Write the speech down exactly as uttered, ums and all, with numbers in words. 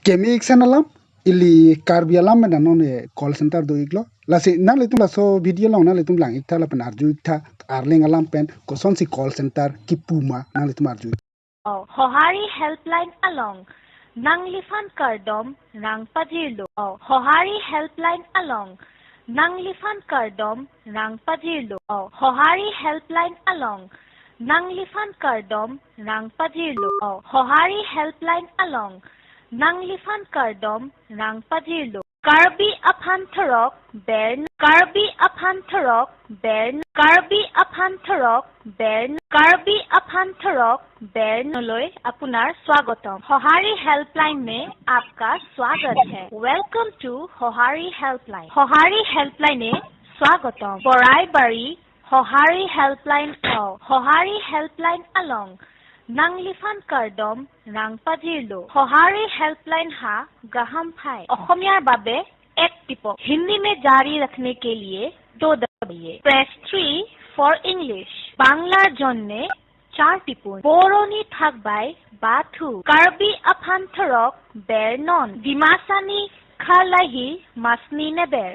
Keme ik sen alam, ili Karbi alam pen non e call center do iklo. Lasi nanglitum laso video along nanglitum lang iktha lapen arju iktha, Arleng alam pen kosonsi call center kipu ma nanglitum arju. Oh, Sohari helpline along nangliphan kardom rang pajirlo. Oh, Sohari helpline along nangliphan kardom rang pajirlo. Oh, Sohari helpline along nangliphan kardom rang pajirlo. Oh, Sohari helpline along nangliphan kardom rang pajirlo. Karbi aphan thorok ber, Karbi aphan thorok ber, Karbi aphan thorok ber, Karbi aphan thorok ber noloi apunar swagotom. Sohari helpline mein aapka swagat hai. Welcome to Sohari helpline. Sohari helpline e swagotom. Borai Bari Sohari helpline. Oh, Sohari helpline along nangliphan kardom rang pajirlo. Sohari helpline ha gaham phai. অসমীয়াৰ বাবে এক টিপক। হিন্দী মে জাৰি ৰখনে কে লিয়ে দো দাবিয়ে। Press three for English. বাংলাৰ জন্যে চাৰ টিপুন। Boroni thakbai bathu. Karbi aphan thorok ber non. Dimasani khalaihi masni neber.